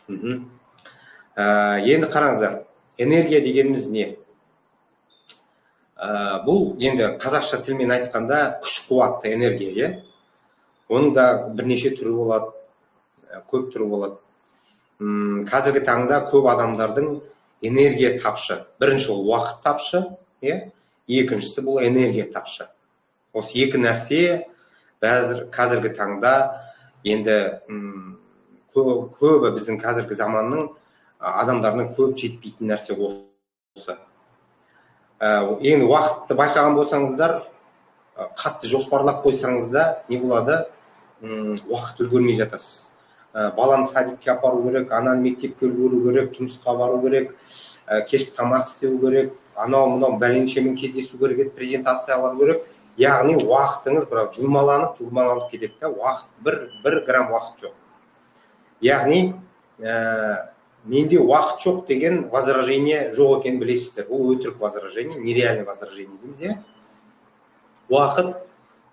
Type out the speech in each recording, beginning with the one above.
Енді қараңыздар, энергия дегеніміз не? Бұл енді қазақша тілмен айтқанда күш қуатты энергия, иә? Оның да бірнеше түрі болады, көп түрі болады. Қазіргі таңда көп адамдардың энергия тапшы. Бірінші ол уақыт тапшы, иә? Екіншісі бұл энергия тапшы. Осы екі нәрсе қазіргі таңда енді көбі біздің қазіргі заманның адамдарының көп жетпейтін нәрсе осы. Енді уақытты байқаған болсаңыздар, қатты жоспарлап қойсаңыз да не болады, уақыт үлгермей жатасыз. Баланы садикке апару керек, ананы мектепке үлгеру керек, жұмысқа бару керек, кешкі тамақ істеу керек, анау мынау бәленшемен кездесу керек еді, презентация бару керек. Яғни уақытыңыз бірақ жұлмаланып кетеді да, уақыт бір грамм уақыт жоқ. Яғни менде уақыт жоқ деген возражение жоқ екенін білесіздер. Ол өтірік возражение, нереальный возражение дейміз, иә? Уақыт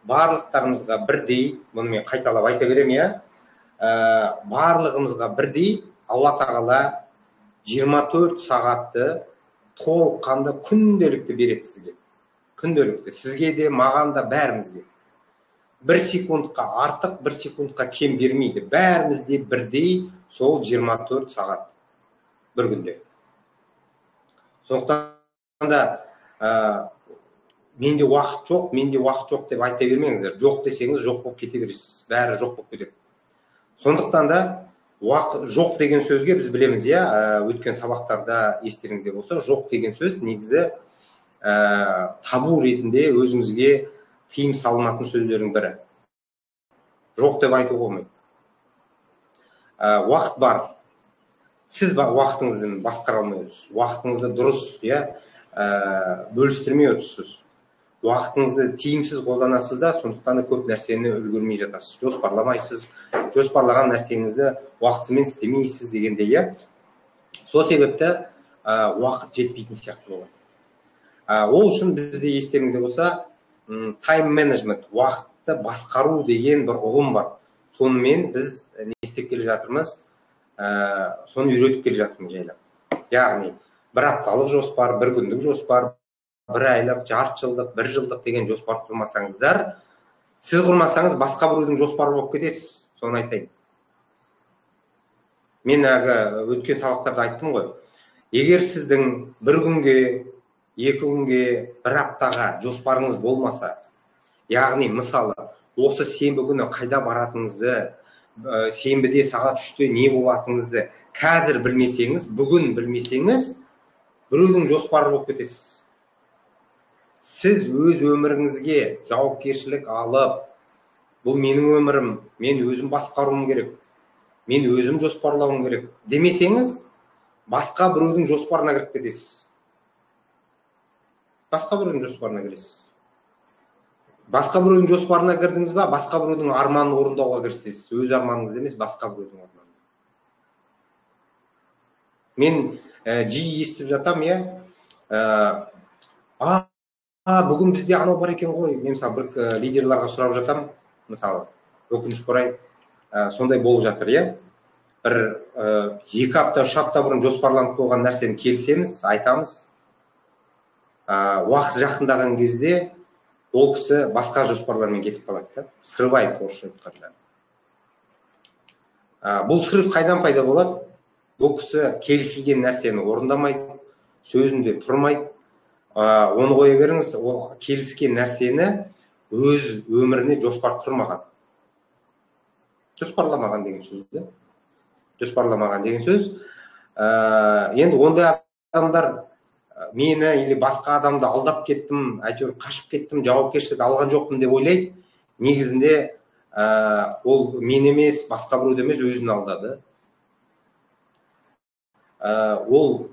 барлықтарымызға бірдей, бұны мен қайталап айта беремін, иә? Барлығымызға бірдей Алла Тағала 24 сағатты толыққанды күнделікті береді сізге. Күнделікті. Сізге де, маған да, бәрімізге. Бір секундқа артық, бір секундқа кем бермейді. Бәрімізде бірдей сол 24 сағат бір күнде. Сондықтан да менде уақыт жоқ, менде уақыт жоқ деп айта бермеңіздер. Жоқ десеңіз, жоқ болып кете бересіз. Бәрі жоқ болып кетеді. Сондықтан да уақыт жоқ деген сөзге біз білеміз, иә, өткен сабақтарда естеріңізде болса, жоқ деген сөз негізі табу ретінде өзіңізге тыйым салынатын сөздердің бірі. Жоқ деп айтуға болмайды. Уақыт бар. Сіз уақытыңызды басқара алмай отырсыз. Уақытыңызды дұрыс, иә, бөлістірмей отырсыз. Уақытыңызды тиімсіз қолданасыз да, сондықтан да көп нәрсені үлгермей жатасыз. Жоспарламайсыз, жоспарлаған нәрсеңізді уақытымен істемейсіз дегендей, иә. Сол себепті уақыт жетпейтін сияқты болады. Ол үшін бізде естеріңізде болса, тайм-менеджмент, уақытты басқару деген бір ұғым бар. Сонымен біз не істеп келе жатырмыз, соны үйретіп келе жатырмыз жайлап. Яғни бір апталық жоспар, бір күндік жоспар, бір айлық, жарты жылдық, бір жылдық деген жоспар құрмасаңыздар, сіз құрмасаңыз басқа біреудің жоспары болып кетесіз, соны айтайын. Мен әлгі өткен сабақтарда айттым ғой. Егер сіздің бір күнге, екі күнге, бір аптаға жоспарыңыз болмаса, яғни мысалы осы сенбі күні қайда баратыныңызды, сенбіде сағат 3-те не болатыныңызды қазір білмесеңіз, бүгін білмесеңіз, біреудің жоспары болып кетесіз. Сіз өз өміріңізге жауапкершілік алып, бұл менің өмірім, мен өзім басқаруым керек, мен өзім жоспарлауым керек демесеңіз, басқа біреудің жоспарына кіріп кетесіз. Басқа біреудің жоспарына кіресіз. Басқа біреудің жоспарына кірдіңіз ба, басқа біреудің арманын орындауға кірісесіз. Өз арманыңызды емес, басқа біреудің арманын. Мен жиі естіп жатам, иә, бүгін бізде анау бар екен ғой. Мен мысалы бір лидерларға сұрап жатам, мысалы, өкінішке орай сондай болып жатыр, иә. Бір 2 апта, 3 апта бұрын жоспарланып қойған нәрсені келісеміз, айтамыз. Уақыт жақындаған кезде ол кісі басқа жоспарлармен кетіп қалады да, срывает, орысша айтқанда. Бұл срыв қайдан пайда болады? Бұл кісі келісілген нәрсені орындамайды, сөзінде тұрмайды. Оны қоя беріңіз, ол келіскен нәрсені өз өміріне жоспар құрмаған. Жоспарламаған деген сөз де. Жоспарламаған деген сөз. Енді ондай адамдар мені или басқа адамды алдап кеттім, әйтеуір қашып кеттім, жауапкершілік алған жоқпын деп ойлайды. Негізінде ол мен емес, басқа біреуді емес, өзін алдады. Ол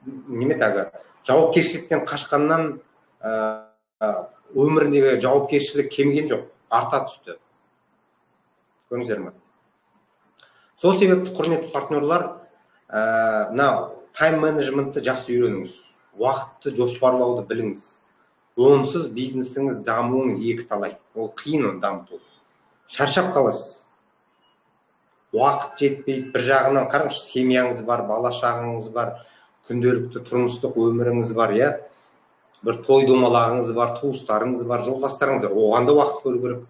неме тағы жауапкершіліктен қашқаннан өміріндегі жауапкершілік кеміген жоқ, арта түсті. Көрдіңіздер ме? Сол себепті, құрметті партнерлар, мына тайм-менеджментті жақсы үйреніңіз, уақытты жоспарлауды біліңіз. Онсыз бизнесіңіз дамуыңыз екі талай. Ол қиын оны дамыту. Шаршап қаласыз. Уақыт жетпейді. Бір жағынан қараңызшы, семьяңыз бар, бала шағаңыз бар, күнделікті тұрмыстық өміріңіз бар, иә, бір той домалағыңыз бар, туыстарыңыз бар, жолдастарыңыз бар, оған да уақыт бөлу керек.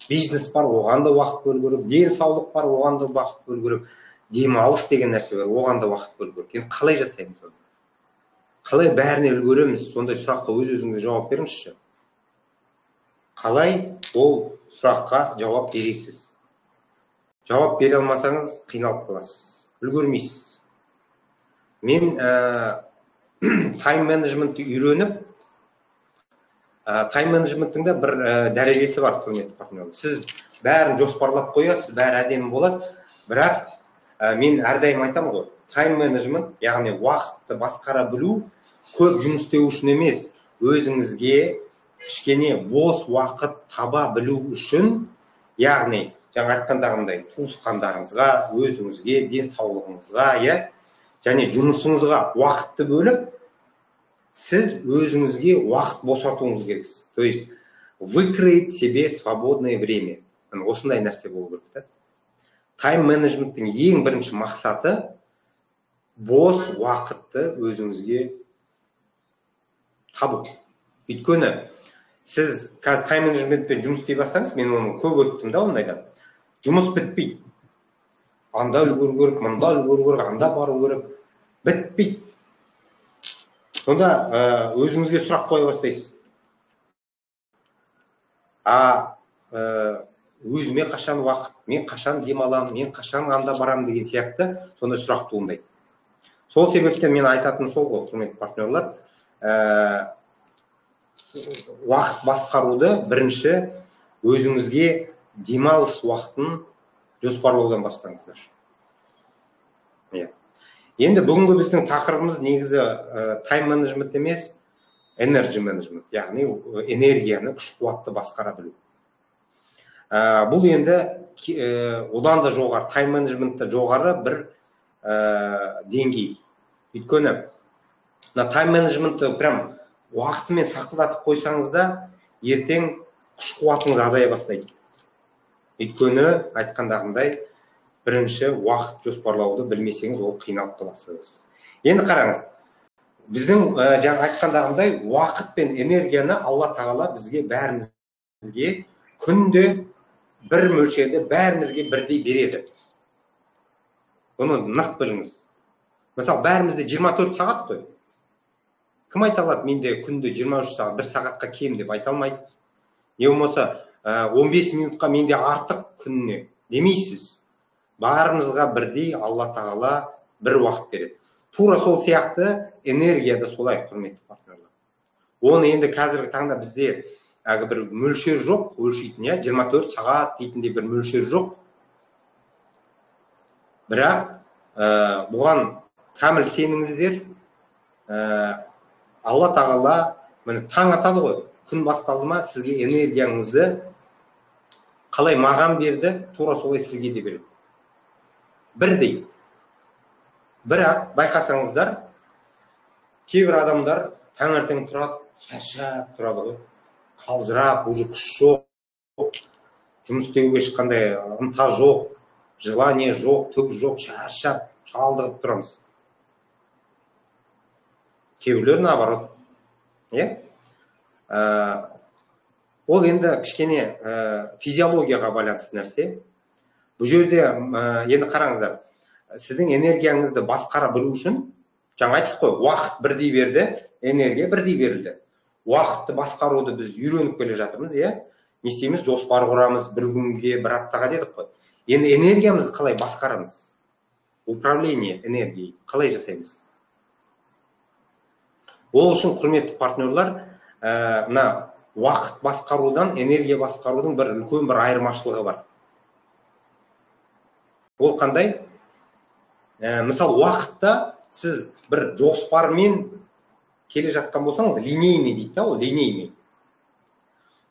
Бизнес бар, оған да уақыт бөлу керек. Денсаулық бар, оған да уақыт бөлу керек. Демалыс деген нәрсе бар, оған да уақыт бөлу керек. Енді қалай жасаймыз оны? Қалай бәріне үлгереміз? Сондай сұраққа өз-өзіңізге жауап беріңізші. Қалай ол сұраққа жауап бересіз? Жауап бере алмасаңыз, қиналып қаласыз, үлгермейсіз. Мен тайм-менеджментті үйреніп, тайм-менеджменттің де бір дәрежесі бар, құрметті партнерлар. Сіз бәрін жоспарлап қоясыз, бәрі әдемі болады, бірақ мен әрдайым айтамын ғой, тайм-менеджмент, яғни уақытты басқара білу, көп жұмыс істеу үшін емес, өзіңізге кішкене бос уақыт таба білу үшін, яғни жаңа айтқандағымдай, туысқандарыңызға, өзіңізге, денсаулығыңызға, иә, және жұмысыңызға уақытты бөліп, сіз өзіңізге уақыт босатуыңыз керексіз. То есть выкроить себе свободное время. Осындай нәрсе болу керек та. Тайм-менеджменттің ең бірінші мақсаты бос уақытты өзіңізге табу. Өйткені сіз қазір тайм-менеджментпен жұмыс істей бастаңыз, мен оны көп өттім да ондайда. Жұмыс бітпейді. Анда үлгеру керек, мында үлгеру керек, анда бару керек. Бітпейді. Сонда өзіңізге сұрақ қоя бастайсыз. Өзіме қашан уақыт, мен қашан демаламын, мен қашан анда барамын деген сияқты сондай сұрақ туындайды. Сол себептен мен айтатыным сол ғой, құрметті партнерлар, уақыт басқаруды бірінші өзіңізге демалыс уақытын жоспарлаудан бастаңыздар. Енді бүгінгі біздің тақырыбымыз негізі тайм-менеджмент емес, энерджи менеджмент, яғни энергияны, күш қуатты басқара білу. Бұл енді одан да жоғары, тайм-менеджментте жоғары бір деңгей. Өйткені мына тайм-менеджментті прям уақытымен сақылдатып қойсаңыз да, ертең күш қуатыңыз азая бастайды. Өйткені айтқандағымдай, бірінші уақыт жоспарлауды білмесеңіз, ол қиналып қаласыз. Енді қараңыз, біздің жаңа айтқандағымдай, уақыт пен энергияны Алла Тағала бізге, бәрімізге күнде бір мөлшерде бәрімізге бірдей береді. Бұны нық біліңіз. Мысалы, бәрімізде 24 сағат қой. Кім айта алады, менде күнде 23 сағат, бір сағатқа кем деп айта алмайды. Не болмаса 15 минутқа менде артық күніне демейсіз. Барымызға бірдей Алла Тағала бір уақыт береді. Тура сол сияқты энергия да солай, құрметті партнерлар. Оны енді қазіргі таңда бізде әлгі бір мөлшер жоқ, өлшейтін, иә, 24 сағат дейтіндей бір мөлшер жоқ. Бірақ бұған кәміл сеніңіздер, Алла Тағала міне таң атады ғой, күн басталды ма, сізге энергияңызды қалай маған берді, тура солай сізге де береді. Бірдей. Бірақ байқасаңыздар, кейбір адамдар таңертең тұрады, шаршап тұрады ғой, қалжырап, уже күш жоқ, жұмыс істеуге ешқандай ынта жоқ, желание жоқ, түк жоқ, шаршап, шалдығып тұрамыз. Кейбіреулер наоборот, иә? Ол енді кішкене физиологияға байланысты нәрсе. Бұл жерде енді қараңыздар, сіздің энергияңызды басқара білу үшін, жаңа айттық қой, уақыт бірдей берді, энергия бірдей берілді. Уақытты басқаруды біз үйреніп келе жатырмыз, иә? Не істейміз? Жоспар құрамыз, бір күнге, бір аптаға дедік қой. Енді энергиямызды қалай басқарамыз? Управление энергией қалай жасаймыз? Ол үшін, құрметті партнерлар, мына уақыт басқарудан энергия басқарудың бір үлкен бір айырмашылығы бар. Ол қандай? Мысалы, уақытта сіз бір жоспармен келе жатқан болсаңыз, линейный дейді да, ол линейный.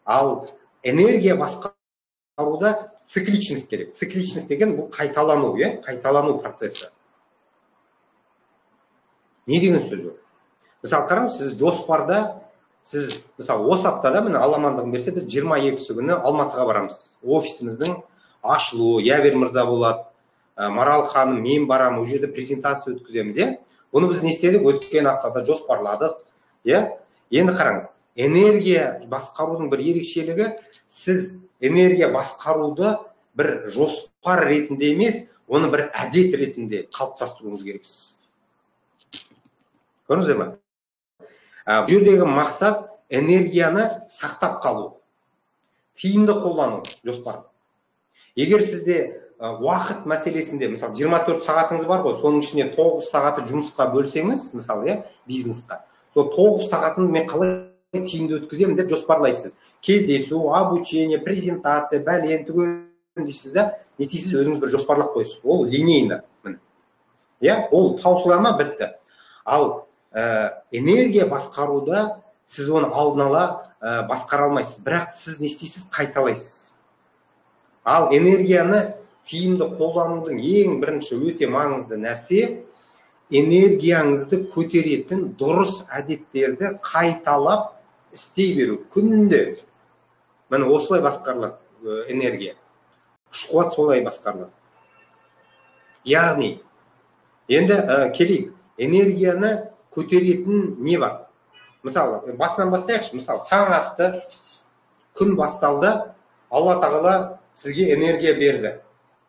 Ал энергия басқаруда цикличность керек. Цикличность деген бұл қайталану, иә? Қайталану процесі. Не деген сөз ол? Мысалы, қараңыз, сіз жоспарда, сіз, мысалы, осы аптада, міне, Алла амандығын берсе, біз 22-сі күні Алматыға барамыз. Офисіміздің ашылуы, Явер мырза болады, Марал ханым, мен барамын, ол жерде презентация өткіземіз, иә. Бұны біз не істедік? Өткен аптада жоспарладық, иә. Енді қараңыз, энергия басқарудың бір ерекшелігі, сіз энергия басқаруды бір жоспар ретінде емес, оны бір әдет ретінде қалыптастыруыңыз керексіз. Көрдіңіздер ме? Бұл жердегі мақсат энергияны сақтап қалу, тиімді қолдану жоспар. Егер сізде уақыт мәселесінде, мысалы, 24 сағатыңыз бар ғой, соның ішіне 9 сағаты жұмысқа бөлсеңіз, мысалы, иә, бизнесқа, сол 9 сағатын мен қалай тиімді өткіземін деп жоспарлайсыз. Кездесу, обучение, презентация, бәлен түгел дейсіз да, не істейсіз, өзіңіз бір жоспарлап қойсыз. Ол линейно. Иә, ол таусыла ма, бітті. Ал энергия басқаруда сіз оны алдын ала басқара алмайсыз, бірақ сіз не істейсіз, қайталайсыз. Ал энергияны тиімді қолданудың ең бірінші өте маңызды нәрсе, энергияңызды көтеретін дұрыс әдеттерді қайталап істей беру күнде. Міне осылай басқарылады энергия. Күш қуат солай басқарылады. Яғни, енді келейік, энергияны көтеретін не бар? Мысалы, басынан бастайықшы, мысалы, таң атты, күн басталды, Алла тағала сізге энергия берді.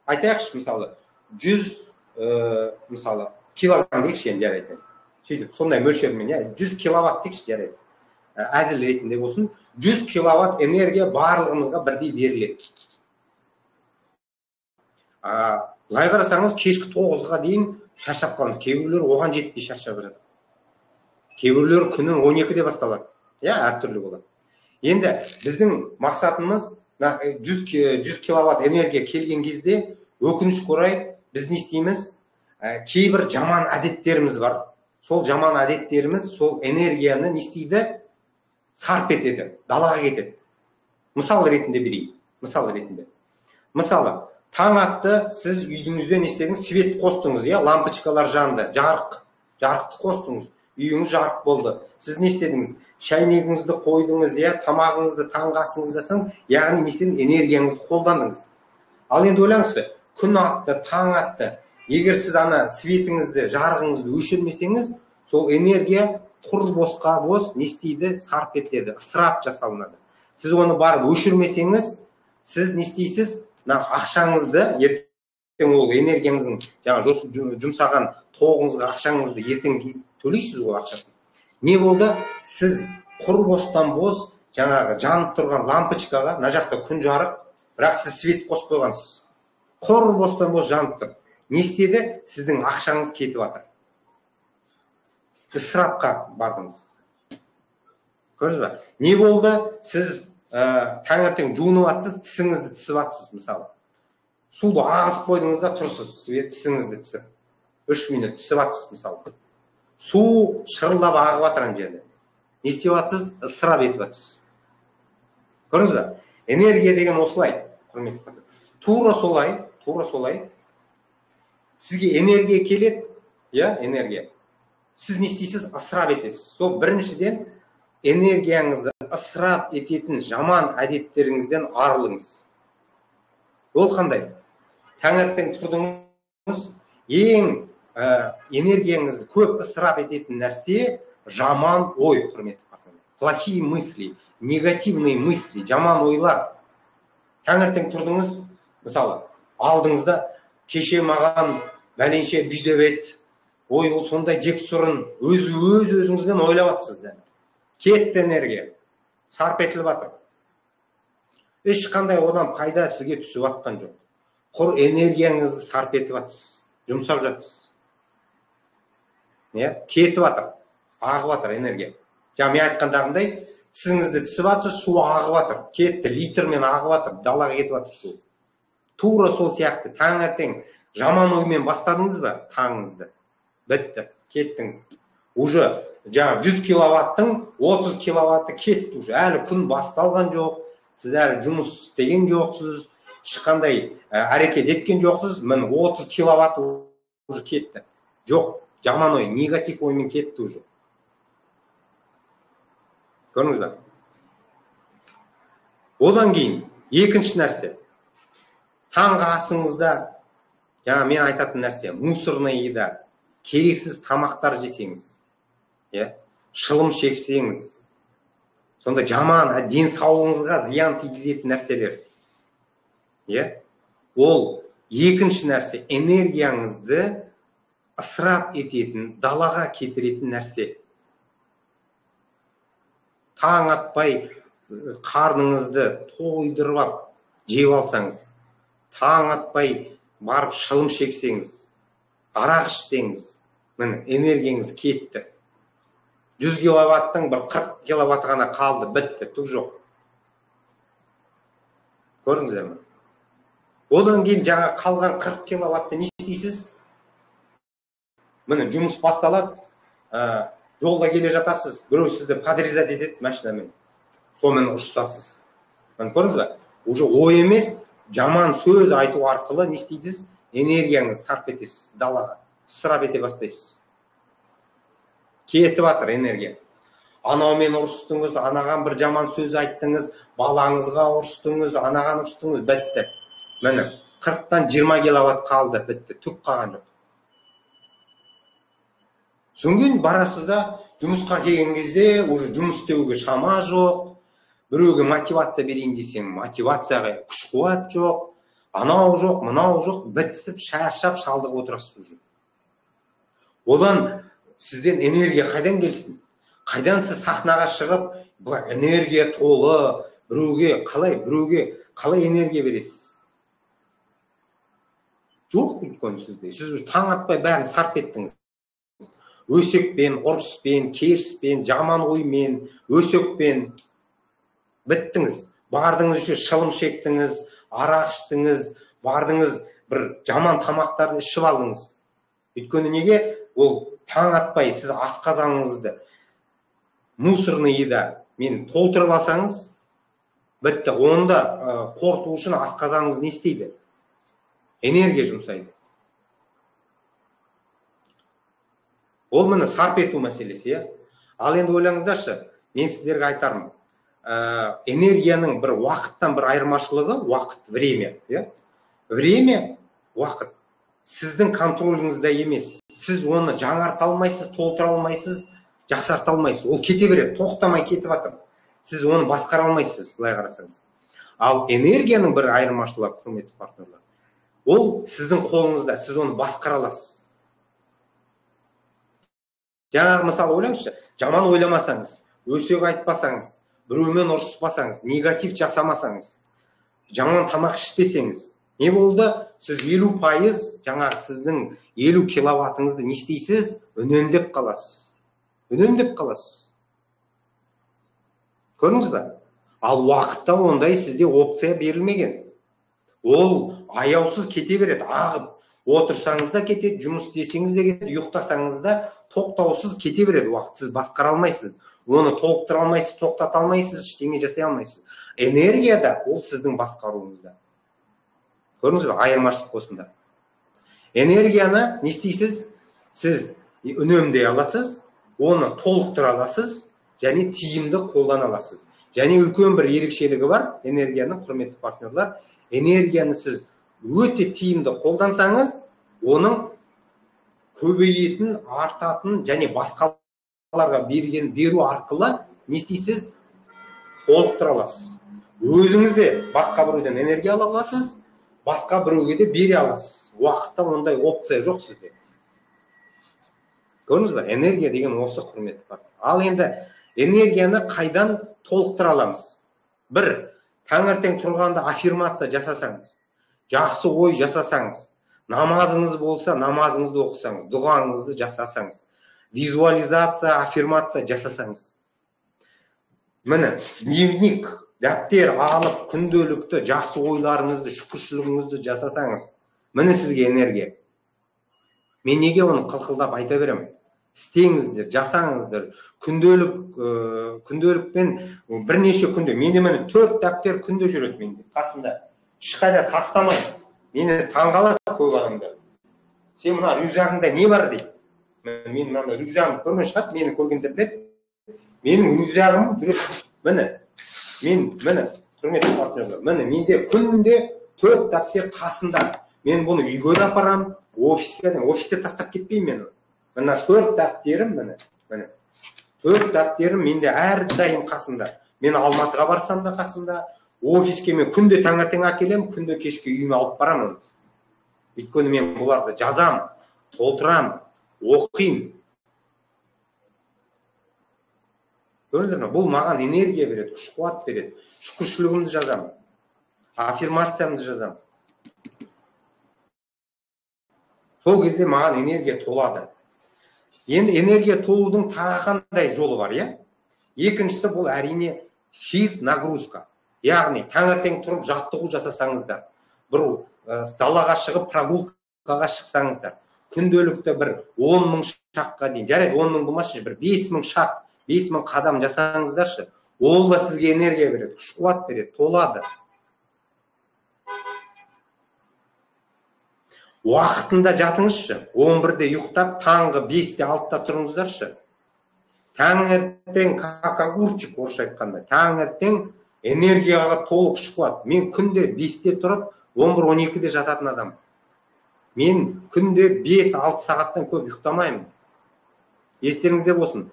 Айтайықшы, мысалы, 100 мысалы, килограмм дейікші, енді жарайды. Сөйтіп, сондай мөлшермен, иә, 100 киловатт дейікші, жарайды. Әзіл ретінде болсын, 100 киловатт энергия барлығымызға бірдей беріледі. Былай қарасаңыз, кешкі 9-ға дейін шаршап қаламыз. Кейбіреулер оған жетпей шаршап жатады. Кейбіреулер күнін 12-де басталады. Иә, әртүрлі болады. Енді біздің мақсатымыз 100 киловатт энергия келген кезде, өкінішке орай, біз не істейміз? Кейбір жаман әдеттеріміз бар. Сол жаман әдеттеріміз сол энергияны не істейді? Сарп етеді, далаға кетеді. Мысал ретінде берейін. Мысал ретінде. Мысалы, таң атты, сіз үйіңізде не істедіңіз? Свет қостыңыз, иә, лампочкалар жанды, жарықты қостыңыз. Үйіңіз жарық болды. Сіз не істедіңіз? Шәйнегіңізді қойдыңыз, иә, тамағыңызды, таңғы асыңызды жасадыңыз, яғни не істедіңіз? Энергияңызды қолдандыңыз. Ал енді ойлаңызшы, күн атты, таң атты. Егер сіз ана светіңізді, жарығыңызды өшірмесеңіз, сол энергия құр босқа бос не істейді? Сарп етіледі, ысырап жасалынады. Сіз оны барып өшірмесеңіз, сіз не істейсіз? Мына ақшаңызды ертең ол энергияңыздың жаңа жұмсаған тоғыңызға ақшаңызды ертең төлейсіз ол ақшасын. Не болды? Сіз құр бостан бос жаңағы жанып тұрған лампочкаға, мына жақта күн жарық, бірақ сіз свет қосып қойғансыз. Құр бостан бос жанып тұр. Не істеді? Сіздің ақшаңыз кетіп жатыр. Ысырапқа бардыңыз. Көрдіңіз бе? Не болды? Сіз таңертең жуынып атсыз, тісіңізді тісіп атсыз, мысалы. Суды ағызып қойдыңыз да тұрсыз, тісіңізді тісіп. 3 минут тісіп атсыз, мысалы. Су шырылдап ағып жатыр ана жерде. Не істеп атсыз? Ысырап етіп атсыз. Көрдіңіз бе? Энергия деген осылай, құрметті. Тура солай, тура солай. Сізге энергия келеді, иә, энергия. Сіз не істейсіз? Ысырап етесіз. Сол біріншіден энергияңызды ысырап ететін жаман әдеттеріңізден арылыңыз. Ол қандай? Таңертең тұрдыңыз, ең энергияңызды көп ысырап ететін нәрсе жаман ой, құрметті партнерлер. Плохие мысли, негативные мысли, жаман ойлар. Таңертең тұрдыңыз, мысалы, алдыңызда кеше маған бәленше бүйдеп еді, ой, ол сондай жексұрын, өз өзіңізбен ойлап атсыз. Кетті энергия, сарп етіліп жатыр. Ешқандай одан пайда сізге түсіп жатқан жоқ. Құр энергияңызды сарп етіп жатсыз, жұмсап жатсыз. Кетіп жатыр, ағып жатыр энергия. Жаңа мен айтқандағымдай, тісіңізді тісіп жатсыз, су ағып жатыр, кетті, литрмен ағып жатыр, далаға кетіп жатыр су. Тура сол сияқты таңертең жаман оймен бастадыңыз ба таңыңызды? Бітті, кеттіңіз. Уже жаңа 100 киловаттың 30 киловатты кетті уже. Әлі күн басталған жоқ, сіз әлі жұмыс істеген жоқсыз, ешқандай әрекет еткен жоқсыз, міне 30 киловатт уже кетті. Жоқ, жаман ой, негатив оймен кетті уже. Көрдіңіз бе? Одан кейін екінші нәрсе. Таңғы асыңызда Жаңа мен айтатын нәрсе, мусорная еда, керексіз тамақтар жесеңіз, иә, шылым шексеңіз, сонда жаман денсаулығыңызға зиян тигізетін нәрселер. Иә? Ол екінші нәрсе, энергияңызды ысырап ететін, далаға кетіретін нәрсе. Таң атпай қарныңызды тойдырып алып жеп алсаңыз, таң атпай барып шылым шексеңіз, арақ ішсеңіз, міне энергияңыз кетті. 100 киловаттың бір 40 киловатты ғана қалды, бітті, түк жоқ. Көрдіңіздер ме? Одан кейін жаңа қалған 40 киловатты не істейсіз? Міне жұмыс басталады, жолда келе жатасыз, біреу сізді подрезать етеді машинамен, сонымен ұрысасыз. Міне көрдіңіз бе? Уже ой емес, жаман сөз айту арқылы не істейсіз? Энергияңызды сарп етесіз, далаға ысырап ете бастайсыз. Кетіп жатыр энергия. Анаумен ұрыстыңыз, анаған бір жаман сөз айттыңыз, балаңызға ұрыстыңыз, анаған ұрыстыңыз, бітті. Міне 40-тан 20 киловатт қалды, бітті, түк қалған жоқ. Содан кейін барасыз да, жұмысқа келген кезде уже жұмыс істеуге шама жоқ, біреуге мотивация берейін десең, мотивацияға күш қуат жоқ, анау жоқ, мынау жоқ, бітісіп, шаршап, шалдығып отырасыз уже. Одан сізден энергия қайдан келсін? Қайдан сіз сахнаға шығып, былай энергия толы, біреуге қалай энергия бересіз? Жоқ үлкен сізде. Сіз уже таң атпай бәрін сарп еттіңіз. Өсекпен, ұрыспен, керіспен, жаман оймен, өсекпен біттіңіз. Бардыңыз еще шылым шектіңіз, арақ іштіңіз, бардыңыз бір жаман тамақтарды ішіп алдыңыз. Өйткені неге? Ол таң атпай сіз асқазаныңызды мусорный еда мен толтырып алсаңыз, бітті. Оны да қорыту үшін асқазаныңыз не істейді? Энергия жұмсайды. Ол міне сарп ету мәселесі, иә? Ал енді ойлаңыздаршы, мен сіздерге айтарым, энергияның бір уақыттан бір айырмашылығы уақыт, время, иә? Время, уақыт сіздің контроліңізде емес. Сіз оны жаңарта алмайсыз, толтыра алмайсыз, жақсарта алмайсыз. Ол кете береді, тоқтамай кетіп жатыр. Сіз оны басқара алмайсыз, былай қарасаңыз. Ал энергияның бір айырмашылығы, құрметті партнерлар, ол сіздің қолыңызда, сіз оны басқара аласыз. Жаңағы мысал ойлаңызшы, жаман ойламасаңыз, өсек айтпасаңыз, біреумен ұрыспасаңыз, негатив жасамасаңыз, жаман тамақ ішпесеңіз, не болды? Сіз 50% жаңағы сіздің 50 киловаттыңызды не істейсіз? Үнемдеп қаласыз. Үнемдеп қаласыз. Көрдіңіз бе? Ал уақытта ондай сізде опция берілмеген. Ол аяусыз кете береді, ағып. Отырсаңыз да кетеді, жұмыс істесеңіз де кетеді, ұйықтасаңыз да тоқтаусыз кете береді уақыт. Сіз басқара алмайсыз, оны толықтыра алмайсыз, тоқтата алмайсыз, ештеңе жасай алмайсыз. Энергия да ол сіздің басқаруыңызда. Көрдіңіз бе? Айырмашылық осында. Энергияны не істейсіз? Сіз үнемдей аласыз, оны толықтыра аласыз және тиімді қолдана аласыз. Және үлкен бір ерекшелігі бар энергияның, құрметті партнерлар, энергияны сіз өте тиімді қолдансаңыз, оның көбейетін, артатын және басқаларға беру арқылы не істейсіз? Толықтыра аласыз. Өзіңіз де басқа біреуден энергия ала аласыз, басқа біреуге де бере аласыз. Уақытта ондай опция жоқ сізде. Көрдіңіз бе? Энергия деген осы, құрметті партнер. Ал енді энергияны қайдан толықтыра аламыз? Бір, таңертең тұрғанда аффирмация жасасаңыз, жақсы ой жасасаңыз, намазыңыз болса, намазыңызды оқысаңыз, дұғаңызды жасасаңыз, визуализация, аффирмация жасасаңыз. Міне, дневник, дәптер алып, күнделікті жақсы ойларыңызды, шүкіршілігіңізді жасасаңыз, міне сізге энергия. Мен неге оны қылқылдап айта беремін? Істеңіздер, жасаңыздар. Күнделікпен бірнеше күнде, менде міне 4 дәптер күнде жүреді менде, қасымда. Ешқайда тастамаймын. Мені таңғалады көп адамдар. Сен мына рюкзагыңда не бар дейді. Мен мынандай рюкзагымды көрген шығарсыз, мені көргендер біледі. Менің рюкзагым жүреді. Міне, мен міне, құрметті партнерлар, міне менде күнде 4 дәптер қасымда. Мен бұны үйге де апарамын, офиске де, офисте тастап кетпеймін мен. Мына 4 дәптерім, міне. 4 дәптерім менде әрдайым қасымда. Мен Алматыға барсам да қасымда, офиске мен күнде таңертең әкелемін, күнде кешке үйіме алып барамын. Өйткені мен бұларды жазам, толтырам, оқимын. Көрдіңіздер ме? Бұл маған энергия береді, күш қуат береді. Шүкіршілігімді жазам, аффирмациямды жазам. Сол кезде маған энергия толады. Енді энергия толудың тағы қандай жолы бар, иә? Екіншісі бұл әрине физнагрузка. Яғни таңертең тұрып жаттығу жасасаңыздар, бір далаға шығып прогулкаға шықсаңыздар, күнделікті бір 10 мың шаққа дейін, жарайды 10 мың болмашы, бір 5 мың шақ, 5 мың қадам жасаңыздаршы, ол да сізге энергия береді, күш қуат береді, толады. Уақытында жатыңызшы, 11-де ұйықтап, таңғы 5-те 6-та тұрыңыздаршы. Таңертең как огурчик, орысша айтқанда, таңертең энергияға толы күш қуат. Мен күнде 5-те тұрып, 11-12-де жататын адам. Мен күнде 5-6 сағаттан көп ұйықтамаймын. Естеріңізде болсын.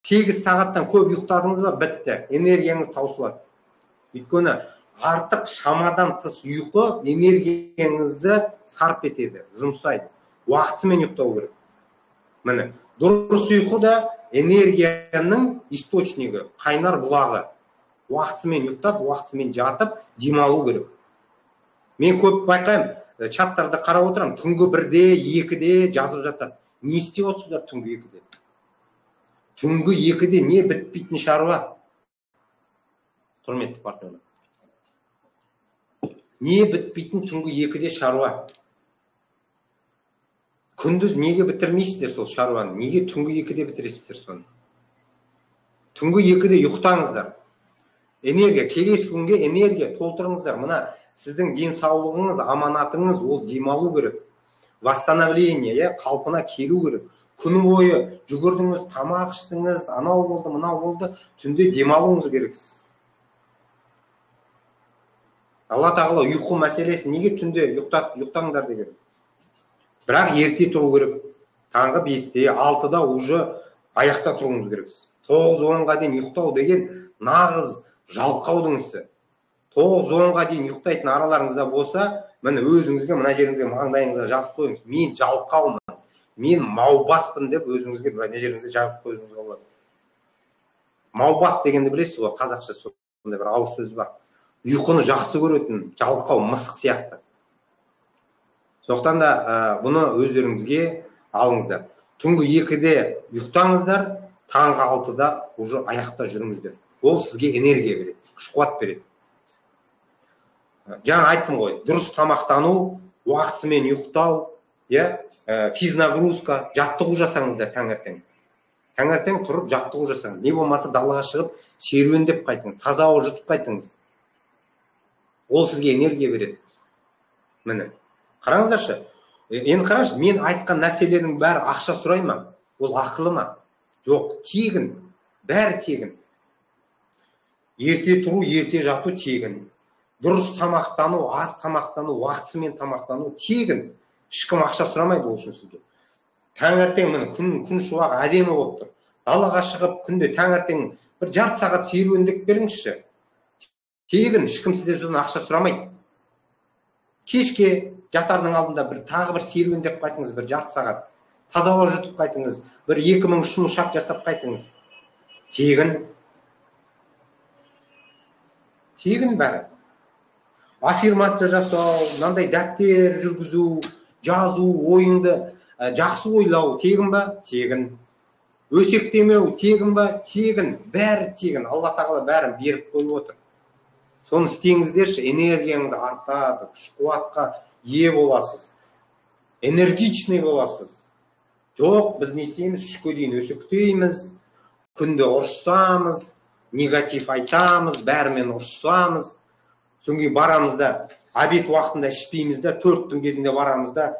8 сағаттан көп ұйықтадыңыз ба, бітті. Энергияңыз таусылады. Өйткені артық шамадан тыс ұйқы энергияңызды сарп етеді, жұмсайды. Уақытысымен ұйықтау керек. Міне, дұрыс ұйқы да энергияның источнигі, қайнар бұлағы. Уақытысымен ұйықтап, уақытысымен жатып, демалу керек. Мен көп байқаймын, чаттарды қарап отырамын, түнгі 1-де, 2-де жазып жатады. Не істеп отырсыздар түнгі 2-де? Түнгі 2-де не бітпейтін шаруа? Құрметті партнерлар. Не бітпейтін түнгі 2-де шаруа? Күндіз неге бітірмейсіздер сол шаруаны? Неге түнгі 2-де бітіресіздер соны? Түнгі 2-де ұйықтаңыздар. Энергия, келесі күнге энергия толтырыңыздар. Мына сіздің денсаулығыңыз, аманатыңыз, ол демалу керек. Восстановление, қалпына келу керек. Күні бойы жүгірдіңіз, тамақ іштіңіз, анау болды, мынау болды, түнде демалуыңыз керексіз. Алла тағала ұйқы мәселесі неге түнде ұйықтаңдар деген. Бірақ ерте тұру керек. Таңғы 5-те, 6-да уже аяқта тұруыңыз керексіз. 9-10-ға дейін ұйықтау деген нағыз жалқаудың ісі. 9-10-ға дейін ұйықтайтын араларыңызда болса, міне өзіңізге, мына жеріңізге, маңдайыңызға жазып қойыңыз. Мен жалқаумын, мен маубаспын деп өзіңізге мына жеріңізге жазып қоюыңызға болады. Маубас дегенді білесіз ғой, қазақша сондай бір ауыз сөз бар. Ұйқыны жақсы көретін жалқау мысық сияқты. Сондықтан да бұны өздеріңізге алыңыздар. Түнгі 2-де ұйықтаңыздар, таңғы 6-да уже аяқта жүріңіздер. Ол сізге энергия береді, күш қуат береді. Жаңа айттым ғой, дұрыс тамақтану, уақытысымен ұйықтау, физнагрузка, жаттығу жасаңыздар таңертең. Таңертең тұрып жаттығу жасаңыз. Не болмаса далаға шығып серуендеп қайтыңыз, таза ауа жұтып қайтыңыз. Ол сізге энергия береді. Міне, қараңыздаршы. Енді қараңызшы, мен айтқан нәрселердің бәрі ақша сұрай ма? Ол ақылы ма? Жоқ, тегін. Бәрі тегін. Ерте тұру, ерте жату тегін. Дұрыс тамақтану, аз тамақтану, уақытысымен тамақтану тегін. Ешкім ақша сұрамайды ол үшін сізге. Таңертең міне күн шуақ әдемі болып тұр. Далаға шығып күнде таңертең бір жарты сағат серуендеп беріңізші. Тегін, ешкім сізден содан ақша сұрамайды. Кешке жатардың алдында бір тағы бір серуендеп қайтыңыз, бір жарты сағат. Таза ауа жұтып қайтыңыз, бір 2000-3000 шақ жасап қайтыңыз. Тегін. Тегін бәрі. Аффирмация жасау, мынандай дәптер жүргізу, жазу, ойыңды жақсы ойлау тегін ба? Тегін. Өсектемеу тегін ба? Тегін. Бәрі тегін. Алла тағала бәрін беріп қойып отыр. Соны істеңіздерші, энергияңыз артады, күш қуатқа ие боласыз, энергичный боласыз. Жоқ, біз не істейміз? 3-ке дейін өсектейміз, күнде ұрысамыз, негатив айтамыз, бәрімен ұрысамыз. Содан кейін барамыз да, обед уақытында ішпейміз да, 4-тің кезінде барамыз да,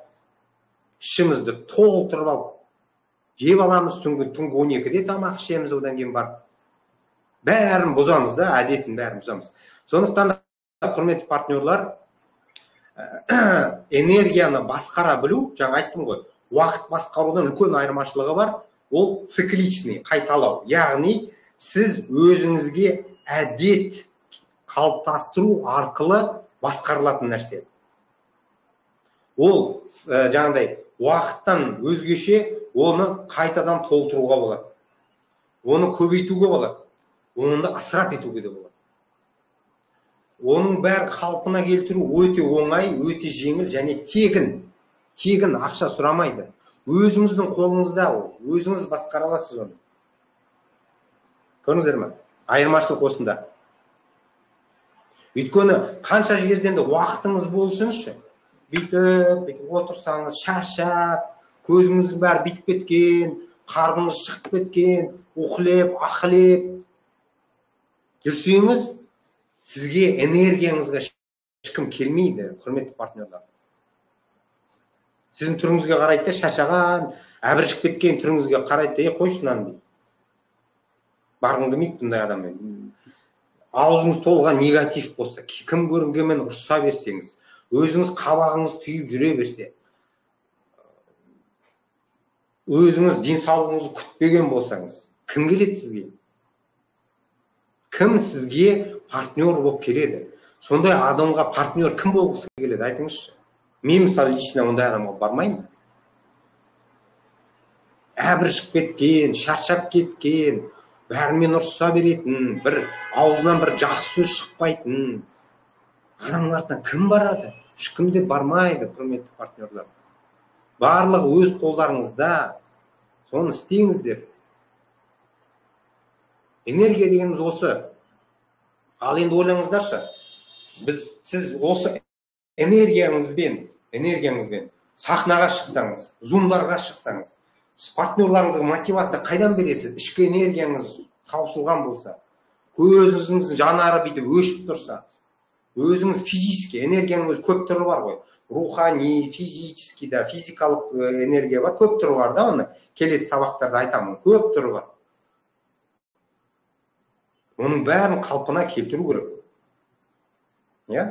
ішімізді толтырып алып жеп аламыз, түнгі 12-де тамақ ішеміз, одан кейін барып бәрін бұзамыз да, әдетін бәрін бұзамыз. Сондықтан да, құрметті партнерлар, Энергияны басқара білу, жаңа айттым ғой, уақыт басқарудан үлкен айырмашылығы бар, ол цикличный, қайталау. Яғни сіз өзіңізге әдет қалыптастыру арқылы басқарылатын нәрсе. Ол жаңағыдай уақыттан өзгеше, оны қайтадан толтыруға болады, оны көбейтуге болады, оны ысырап етуге де болады. Оның бәрі қалпына келтіру өте оңай, өте жеңіл және тегін. Тегін, ақша сұрамайды. Өзіңіздің қолыңызда ол, өзіңіз басқара аласыз оны. Көрдіңіздер ме? Айырмашылық осында. Өйткені қанша жерден де уақытыңыз болсыншы, бүйтіп отырсаңыз, шаршап, көзіңіздің бәрі бүйтіп кеткен, қарныңыз шығып кеткен, уқлеп, ақылеп жүрсеңіз, сізге энергияңызға ешкім келмейді, құрметті партнерлар. Сіздің түріңізге қарайды да, шаршаған, әбіржіп кеткен түріңізге қарайды да, қойшы мынаны дейді. Барғым келмейді бұндай адаммен. Аузыңыз толған негатив болса, кім көрінгенмен ұрыса берсеңіз, өзіңіз қабағыңыз түйіп жүре берсе, өзіңіз денсаулығыңызды күтпеген болсаңыз, кім келеді сізге? Кім сізге партнер болып келеді? Сондай адамға партнер кім болғысы келеді, айтыңызшы. Мен мысалы лично ондай адамға бармаймын. Әбіржіп кеткен, шаршап кеткен, бәрімен ұрыса беретін, бір аузынан бір жақсы сөз шықпайтын адамның артынан кім барады? Ешкім де бармайды, құрметті партнерлар. Барлығы өз қолдарыңызда, соны істеңіздер. Энергия дегеніміз осы. Ал енді ойлаңыздаршы, сіз осы энергияңызбен сахнаға шықсаңыз, зумдарға шықсаңыз, партнерларыңызға мотивация қайдан бересіз? Ішкі энергияңыз таусылған болса, көзіңіздің жанары бүйтіп өшіп тұрса, өзіңіз физически, энергияның өзі көп түрі бар ғой. Рухани, физически да, физикалық энергия бар, көп түрі бар да, оны келесі сабақтарда айтамын, көп түрі бар. Оның бәрін қалпына келтіру керек. Иә?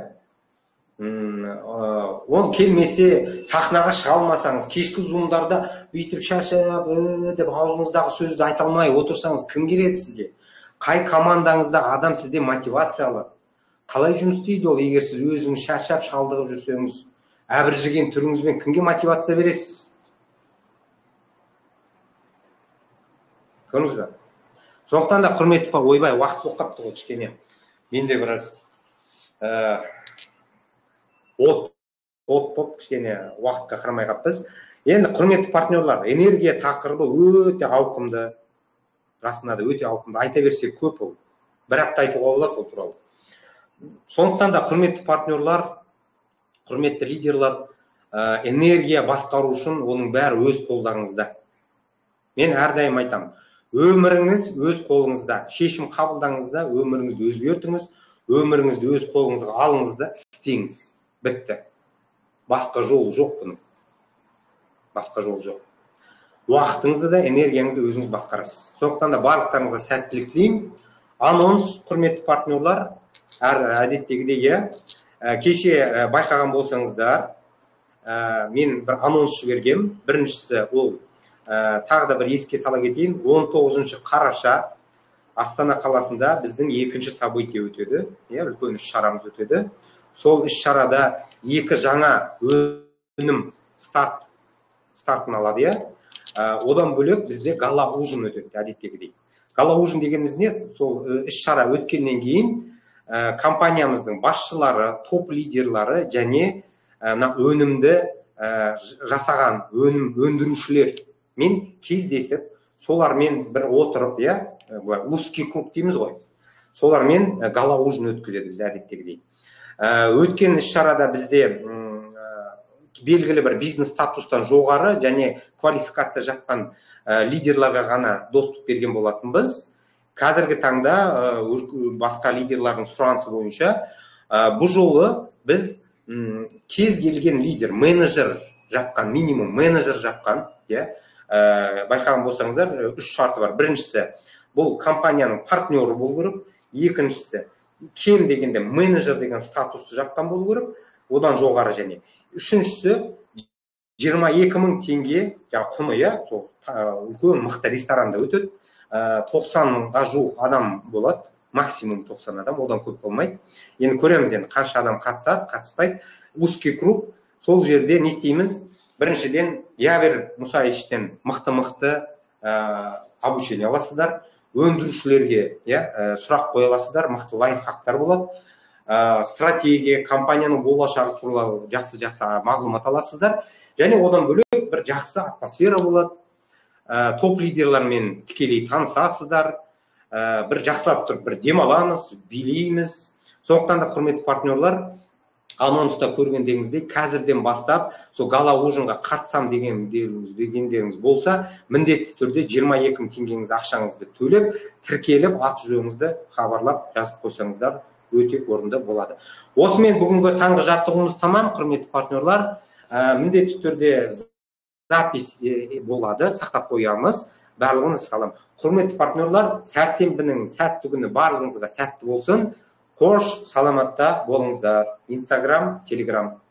Ол келмесе, сахнаға шыға алмасаңыз, кешкі зумдарда бүйтіп шаршап, деп аузыңыздағы сөзді айта алмай отырсаңыз, кім келеді сізге? Қай командаңыздағы адам сізде мотивация алады? Қалай жұмыс істейді ол, егер сіз өзіңіз шаршап, шалдығып жүрсеңіз, әбіржіген түріңізбен кімге мотивация бересіз? Көрдіңіз бе? Сондықтан да, құрметті, ойбай, уақыт болып қапты ғой кішкене. Мен де біраз от болып кішкене уақытқа қарамай қаппыз. Енді, құрметті партнерлар, энергия тақырыбы өте ауқымды. Расында да өте ауқымды. Айта берсе көп ол. Бір апта айтуға болады ол туралы. Сондықтан да, құрметті партнерлар, құрметті лидерлар, энергия басқару үшін оның бәрі өз қолдарыңызда. Мен әрдайым айтамын, өміріңіз өз қолыңызда. Шешім қабылдаңыз да, өміріңізді өзгертіңіз, өміріңізді өз қолыңызға алыңыз да, істеңіз. Бітті. Басқа жол жоқ бұның. Басқа жол жоқ. Уақытыңызды да, энергияңызды өзіңіз басқарасыз. Сондықтан да барлықтарыңызға сәттілік тілеймін. Анонс, құрметті партнерлар, әр әдеттегідей, кеше байқаған болсаңыздар, мен бір анонс жібергем. Біріншісі ол, тағы да бір еске сала кетейін, 19 қараша Астана қаласында біздің екінші событие өтеді, үлкен іс шарамыз өтеді. Сол іс шарада екі жаңа өнім стартын алады, Одан бөлек бізде гала ужин өтеді әдеттегідей. Гала ужин дегеніміз не? Сол іс шара өткеннен кейін компаниямыздың басшылары, топ лидерлары және өнімді жасаған өнім өндірушілермен кездесіп, солармен бір отырып, былай узкий круг дейміз ғой, солармен гала ужин өткізеді біз әдеттегідей. Өткен іс шарада бізде белгілі бір бизнес статустан жоғары және квалификация жапқан лидерларға ғана доступ берген болатынбыз. Қазіргі таңда басқа лидерлардың сұранысы бойынша бұл жолы біз кез келген лидер, менеджер жапқан, минимум менеджер жапқан, байқаған болсаңыздар, үш шарты бар. Біріншісі, бұл компанияның партнері болу керек. Екіншісі, кем дегенде менеджер деген статусты жапқан болу керек. Одан жоғары. Және үшіншісі 22 мың теңге жаңағы құны, иә, сол үлкен мықты ресторанда өтеді. 90-ға жуық адам болады, максимум 90 адам, одан көп болмайды. Енді көреміз, енді қанша адам қатысады, қатыспайды. Узкий круг. Сол жерде не істейміз? Біріншіден, Явер Мусаевичтен мықты-мықты обучение аласыздар, өндірушілерге, иә, сұрақ қоя аласыздар, мықты лайфхактар болады, стратегия, компанияның болашағы туралы жақсы-жақсы мағлұмат аласыздар. Және одан бөлек бір жақсы атмосфера болады, топ лидерлермен тікелей танысасыздар, бір жақсылап тұрып бір демаламыз, билейміз. Сондықтан да, құрметті партнерлар, анонста көргендеріңіздей, қазірден бастап сол гала ужинға қатысам дегендеріңіз болса, міндетті түрде 22 мың теңгеңіз ақшаңызды төлеп, тіркеліп, аты жөніңізді хабарлап жазып қойсаңыздар, өте орынды болады. Осымен бүгінгі таңғы жаттығуымыз тамам, құрметті партнерлар. Міндетті түрде запись болады, сақтап қоямыз. Барлығыңыз салам. Құрметті партнерлар, сәрсенбінің сәтті күні барлығыңызға сәтті болсын. Қош, саламатта болыңыздар. Инстаграм, Телеграм.